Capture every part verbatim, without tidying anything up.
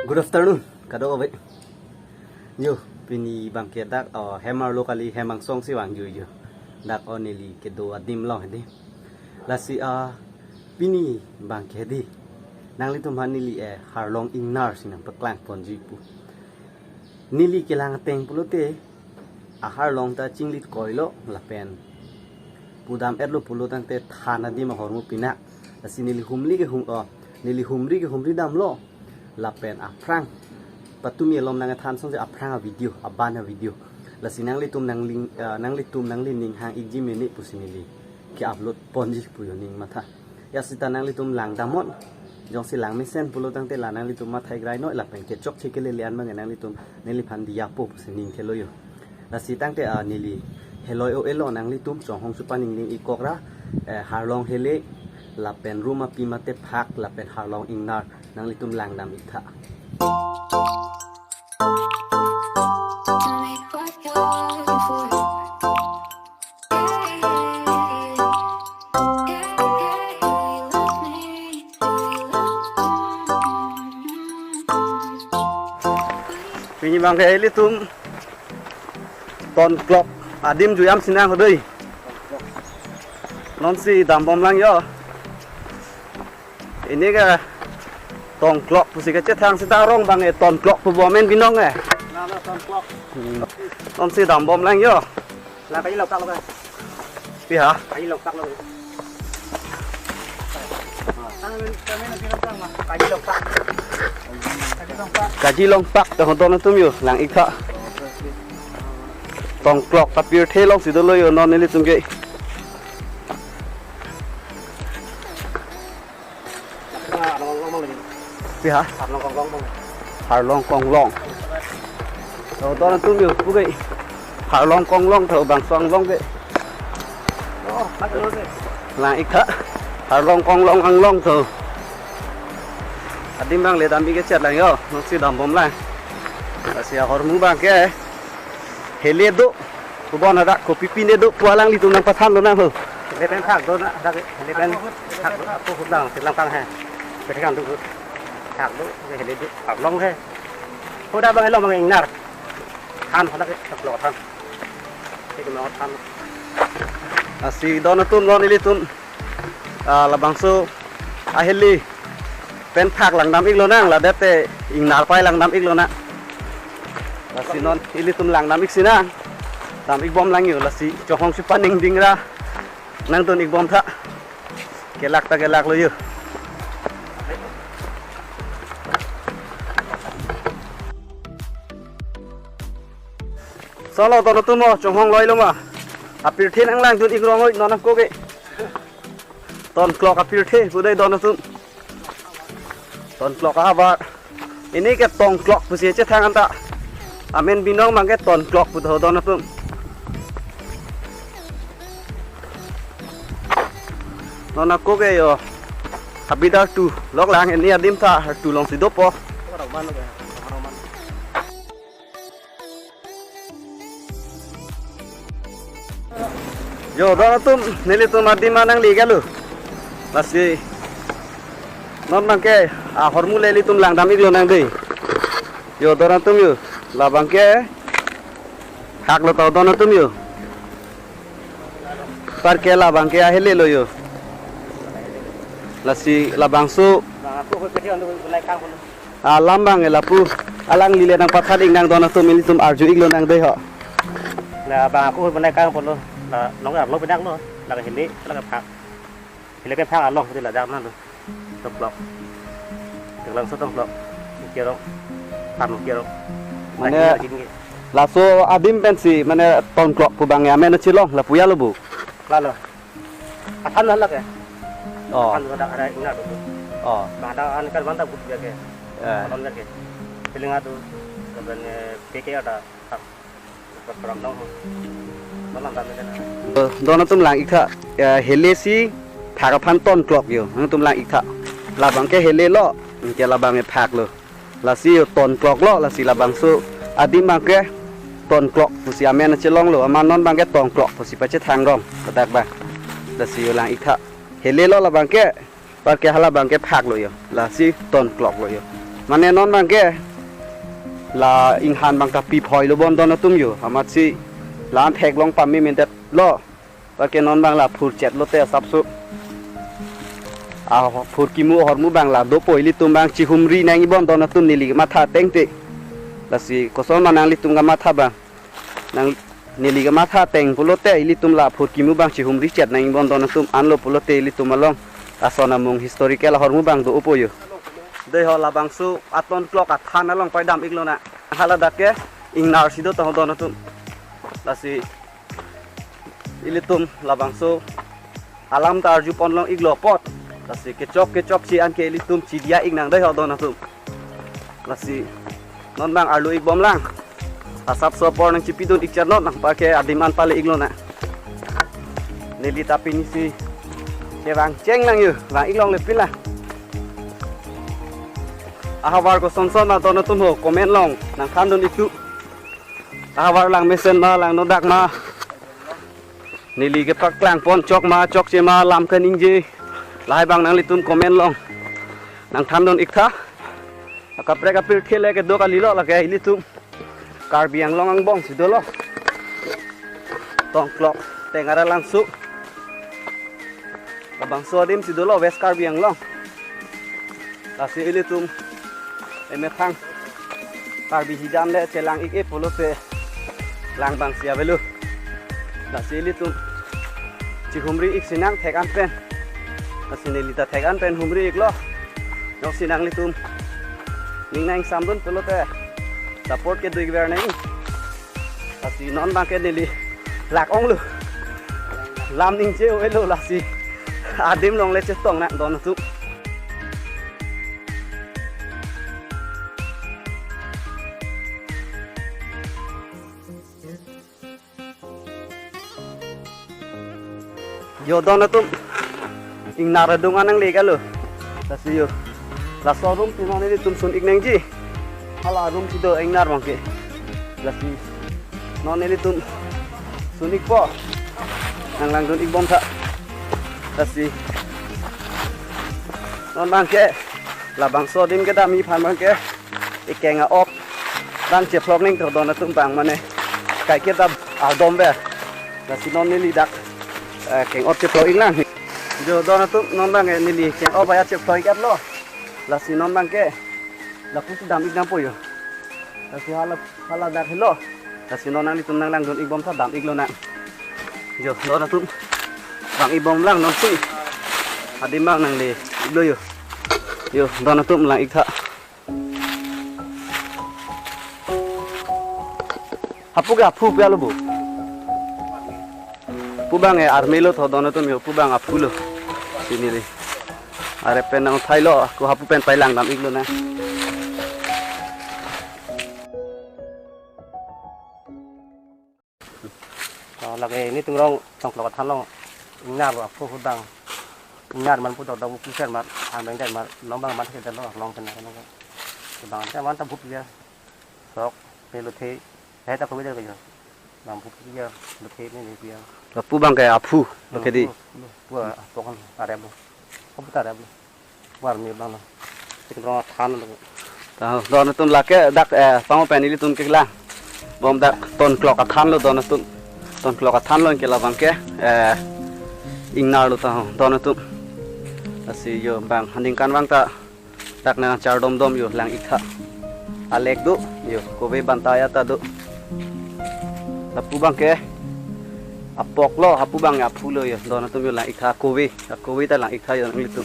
Good afternoon, kadokave. Yo, pini abangke dak, oh, hem arlo kali, hem angsong si vangjui yo. Dak, oh, neli kedo adim along hedi. Lasi, ah, pini abangke hedi, nanglitum aphan neli, eh, Harlong ingnar si nangpaklang ponji pu. Neli kelang ateng pulote, aharlong ta chinglit koilo lapen pudam-etlo pulo tangte than adim ahormu pinak. Lasi neli humri ke hum, oh, neli humri ke humri damlo lapen aphrang patumi alom nangthan songsi aphrang avideo, aban avideo. Lasi nanglitum nangling, ah, nanglitum nanglining hang-ikji mene pusi neli ke-upload ponji pu yo ning matha. Ya sita nanglitum lang damnon. Jongsi lang mesen pulo tangte la nanglitum matha-ik rai noi lapen kechokche kelele an abang nanglitum neliphan diyapo pusi ning kelo yo. Lasi tangte, ah, neli heloi o elo nanglitum chonghong supa ningning ikok ra, eh, Harlong hele lapen rum api mate phak lapen Harlong ingnar nanglitum lang dam-iktha. Pini abangke ilitum Tonklok adim juyam sinang ho dei. Nonsi dambom lang yo. Ini ke Tonklok pusi kachethang sita arong abang e Tonklok pu bom en binong e. Nana Tonklok. Hmm. Nonsi dambom lang yo. La kaji loktak lo ka. Pi ha? Kaji loktak lo. Kaji loktak. Kaji loktak. Kaji loktak ta ho don atum yo lang-iktha. Tonklok ta pirthe alongsi dolo yo non nelitum ke. Pi ha? Harlong Konglong. To don atum yo pu ke. Harlong Konglong to bangso anglong ke. Lang-iktha. Harlong Konglong anglong to. Adim abang le dam-ik kechet lang yo. Nonsi dambom lang. Lasi ahormu abangke hele do. Kubon hadak kopi pine do pu alanglitum nangpathan lonang ho. Hele pen phak do na, hadak hele pen phak do, ako hut lang, silang tang he. Pete kan do, phak do, hele do, Harlong he. Hoda abang elo abang ingnar. Than hadak, Tonklok than. Tonklok than. Lasi don atum non ilitum. Ah, labangso ahele pen phak lang dam-ik lonang, ladak te ingnar pai lang dam-ik lonang. Lasi non ilitum lang dam-ik sinang. Dam-ik bom lang yo, lasi chonghong supa ningding ra nangdun-ik bom tha. Kelak ta kelak lo yo. Solo don atum mo, chonghong loi lo ma. Apirthe nanglang dun-ik rong oi non ako ke. Tonklok apirthe pu dei don atum. Tonklok ahavar. Ini ke Tonklok pusi chethang anta. Amen binong abangke Tonklok pu do don atum. Non ako ke yo. Habidar tu lok lang ini adim tha tu alongsi dopo. Yo, don atum, nelitum adim ma nangli kalo. Lasi non abangke ahormu le ilitum lang dam-ik lonang dei. Yo, don atum yo, labangke phak lo ta don atum yo. Parke labangke ahele lo yo. Lasi labangso alam abang lapu alangli le nangpathan-ik nang don atum ilitum arju-ik lonang dei ho. La abang ako hoi bonai kang polo. La long arlo pinak lo. La hele, la phak. Hele ke phak along putih la jak na lo. Tonklok. Teklangso Tonklok. Kerong. Pan kerong. Mane laso adim pensi mane Tonklok pu abang amen chelong lapu ya lo bu. Lalo. Athan halak ya. Oh. Athan halak ada ingna do. Oh. Bang ada an kan mantap good ya ke. Eh. Alon ya ke. Piling adu. Lapen, eh, P K ada. Kurang dong. Malam dam ya. Eh, don atum lang-iktha. Ya, hele si phak aphan Tonklok yo. Nangtum lang-iktha. Labangke hele lo. Ke labang e phak lo. Lasi yo Tonklok lo, lasi labangso adim abangke Tonklok pusi amen chelong lo, aman non abangke Tonklok pusi pachethang rong, kadak abang. Lasi yo lang-iktha. Hele lo labangke, parke hala abangke phak lo yo, lasi Tonklok lo yo. Mane non abangke la inghan abang ta pi phoi lo bon don atum yo. Amatsi la-an theklong pame mindetlo. Anparke non abang la phurchet lote asapso. A phur kimu ahormu abang la dopo, ilitum abang chihumri nangji bon don atum, neli kamatha ateng te. Lasi koson ma nanglitum kamatha abang. Nang neli kamatha ateng pulote ilitum la phur kimu abang chihumri chet nangji bon don atum, anlo pulote ilitum along ason amung historical ahormu abang dopo yo. Dei ho labangso aton klok athan along pai dam-ik lonang. Hala dak ke ingnar si do ta ho don atum. Lasi ilitum labangso alam ta arju pon long-iklo apot. Lasi kechok kechok si anke ilitum chidia-ik nang dei ho don atum. Lasi non abang arlo-ik bom lang. Asapso apor nang chipidun-ik chet non, anparke adim an pale-ik lonang. Neli ta pini si kevang cheng lang yo, vang-ik longle pin lang. Ahavar koson son ma don atum ho, comment along nangthan dun-ik tha. Ahavar lang mesen ma, lang nodak ma, neli kepaklang pon chok ma chokche ma, lam kaningje, lahai abang nanglitum comment along nangthan dun-ik tha. Akaprek apirthe le kedo kalilo, lake ilitum Karbi Anglong angbong si dolo. Tongklok Tengaralangso. Labangso adim si dolo West Karbi Anglong. Lasi ilitum emethang Karbi hidam le chelang-ik-e pulote lang abang si avelo. Lasi ilitum chihumri-ik sinang thek an pen. Lasi neli ta thek an pen humri-iklo. Joksi nanglitum ning nang samdun pulote support kedo-ik ver nang. Lasi non abangke neli lak-onglo. Lam ningje-elo lasi adim along le chetong nang don atum. Yo don atum, ingnar adung an nangle-iklo. Lasi yo, laso arum si non ilitum sun-ik nangji. Hala arum si do ingnar abangke. Lasi non ilitum sun-ikpo. Nanglangdun-ik bom tha. Lasi non abangke labangso adim kedamji aphan abangke ikeng a-ok abang chephlok nangtha don atum abang, mane kaike ta ardom ver. Lasi non neli dak, eh, keng-ok chephlok-ik lang. Jo don atum, non abangke neli keng-ok aya chephlok-iklo. Lasi non abangke lapusi dam-ik nangpo yo. Lasi hala, hala dak helo. Lasi non nanglitum nanglangdun-ik bom tha, dam-ik lonang. Jo don atum, vang-ik bom lang non si. Adim abang nangle-iklo yo. Yo don atum, lang-ik tha. Hapu ke aphu pu alo bo. Hapu abang e army lo tho don atum yo, hapu abang aphu lo. Sini le. Are pen nang thailo, ako hapu pen pailang dam-ik lonang. To lake nelitum rong tongklok athan along ingnar lo aphu ahut abang. Ingnar man pu dok dok pu ser mat, hang beng der mat, long abang mat ke der lo, long pen long. Bang te man ta bhup ya. Sok, pe lo the, he ta ko der ke jo. Bang bhup ya, lo the ne le ya. Lapu abangke aphu, lo ke di. Pu, pu, pu, apok kan, are bo. Ko putar ya bo. War mi bang lo. Itum rong athan lo. Tahu, don atum lake dak, eh, pamo pen ilitum kelang. Bom dak tongklok athan lo don atum. Tongklok athan lo ke labangke, eh, ingnar lo tahu, don atum. Lasi yo abang aningkanvang ta dak nangchardom dom yo, lang-ik tha. Alek do yo, kove bantaya ta do. Lapu abangke apok lo, hapu abang aphu lo yo, don atum yo, lang-ik tha kove. Ako kove ta lang-ik tha yo nanglitum.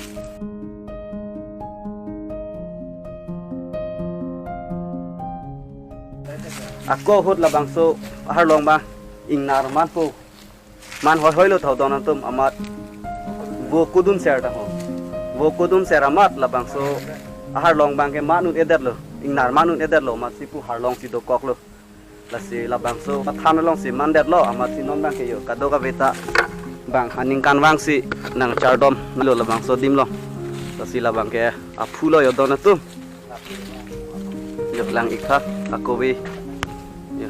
Ako ahut labangso aharlong abang ingnar man po. Man hoi hoi lo tho don atum, amat vo kudun ser ta ho. Vo kudun ser amat labangso aharlong abangke man un-edet lo. Ingnar man un-edet lo, amatsi pu harlong si dokok lo. Lasi labangso athan along si mandet lo, amatsi non abangke yo kadokave ta bang aningkanvang si nangchardom lo labangso adim lo. Lasi labangke aphu lo yo don atum. Yo, lang-ik tha, ako kove. Yo.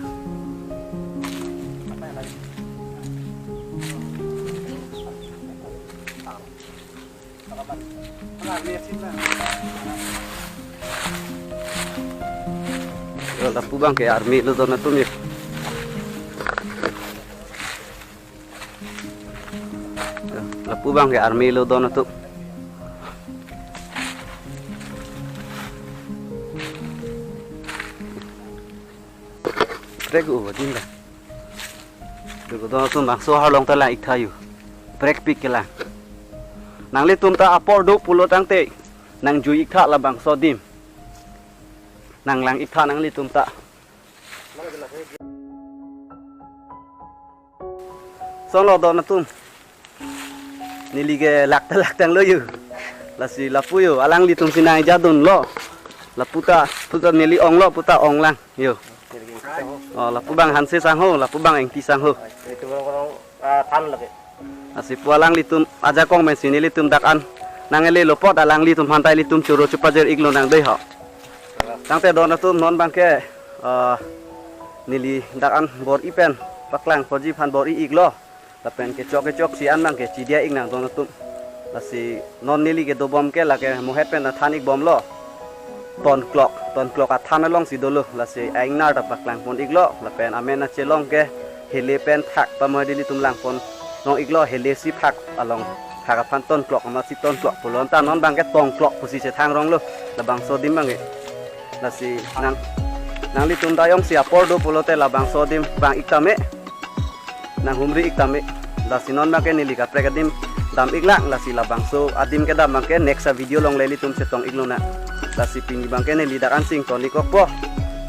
Yo, lapu abang ke army lo don atum yo. Yo, lapu abang ke army lo don atum. Prek u din da. Duk don atum bangso aharlong ta lang-ik tha yo. Prekpik kelang. Nanglitum ta apor do pulo tangte nangjui-ik tha labangso adim. Nanglang-ik tha nanglitum ta. Solo don atum. Neli ke lak ta lak tanglo yo. Lasi lapu yo, alanglitum si nang-ejadunlo. Lapu ta, pu ta neli onglo, pu ta ong lang yo. Oh, lapu abang Hanse sangho, lapu abang Engti sangho. Itu orang-orang, ah, tan lagi. Lasi pu alanglitum ajakong pensi nelitum dak an nang-elelo apot alanglitum aphan ta ilitum choro chepajir-iklo nang dei ho. Tangte don atum non abang ke, ah, neli dak an bor-i pen paklang poji aphan bor-i-iklo. Lapen kechok kechokche an abang ke chidia-ik nang don atum. Lasi non neli kedobom ke lake mohet pen athan-ikbomlo. Ton klok, ton klok athan alongsi dolo. Lasi ingnar ta paklang pon-iklo. Lapen amen achelong ke hele pen phak pamoi dili atum lang pon long-iklo, hele si phak along. Phak aphan ton klok, amatsi ton klok pulo, anta non abang ke tong klok pusi chethang ronglo. Labangso adim abang ke. Lasi nang, nanglitum ta jongsi apor do pulote labangso adim vang-ik tame. Nanghumri-ik tame. Lasi non abang ke neli kaprek adim dam-ik lang, lasi labangso adim kedam abang ke next a-video along le ilitum chetong-iklo nang. Lasi pini abang ke neli dak an si ington-ik-okpo.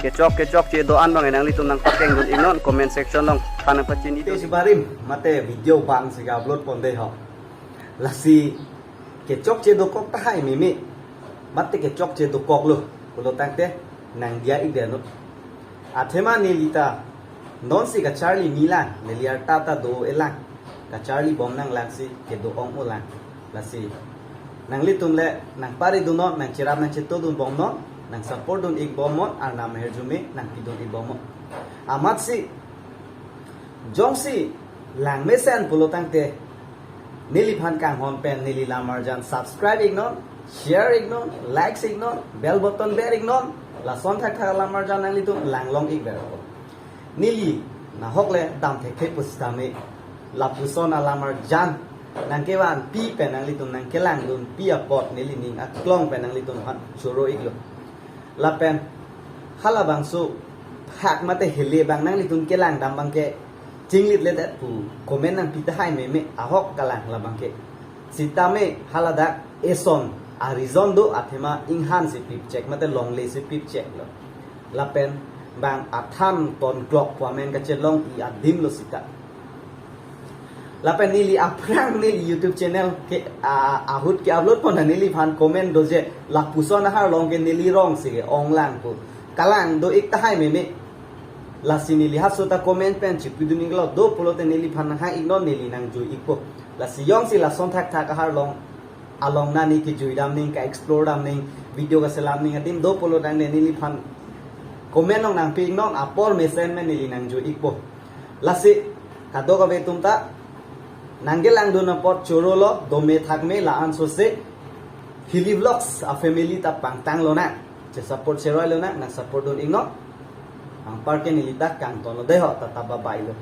Kechok kechokche do-an abang ke nanglitum nangpakengdun-iknon comment section along. Than nangpachini. Te si barim mate video abang si ka-upload pon dei ho. Lasi kechokche dokok tahai meme. Mate kechokche dokoklo pulo tangte nangdia-ik detnon. Athema neli ta nonsi kacharli me lang, neli arta ta do-e lang. Kacharlibom nang lang si kedo ong-o lang. Lasi nanglitum le nangparidunnon, nangcherap nangchetodunbomnon, nang-support dun-ikbomnon, arnam ahirjume nangpidun-ikbomnon. Amatsi jongsi langmesen pulo tangte neliphan kanghon pen neli lamarjan subscribe-iknon, share-iknon, likes-iknon, bell button ber-iknon. Lason thakthak lamarjan nanglitum langlong-ik ber-o. Neli nahok le dam thekthe pusitame lapuson alamarjan nangkevanpi pen nanglitum nangkelangdunpi apot neli ning aklong pen nanglitum aphan choro-iklo. Lapen halabangso phak mate hele abang nanglitum kelang dam abang ke chinglit ledet pu comment nangpi tahai meme, ahok kalang labang ke. Sitame haladak eson a-reason do, athema inghan si pipchek mate longle si pipcheklo. Lapen bang athan ton klok pu amen kachelong-i adimlo sita. Lapen neli aphrang neli YouTube channel ke, a, ahut ke-upload pon neliphan comment doje, lapuson aharlong ke neli rong si ke ong lang pu. Kalang do-ik tahai meme. Lasi neli haso ta comment pen chipidun-iklo, do pulote neliphan nanghang-iknon, neli nangjui-ikpo. Lasi jongsi lason thakthak aharlong along nani kejui dam ning, ka-explore dam ning, video kaselam ning adim do pulo tangte neliphan comment along nangpi-iknon, apor mesen me neli nangjui-ikpo. Lasi kadokave atum ta nangkelangdun apot chorolo, dome thakme, la-an sose Hilly Vlogs a-family ta pangtanglo nang, che-support cheroilo nang, nang-support dun-iknon. Anpar ke neli ta kangtonlo dei ho, tata bye bye lo.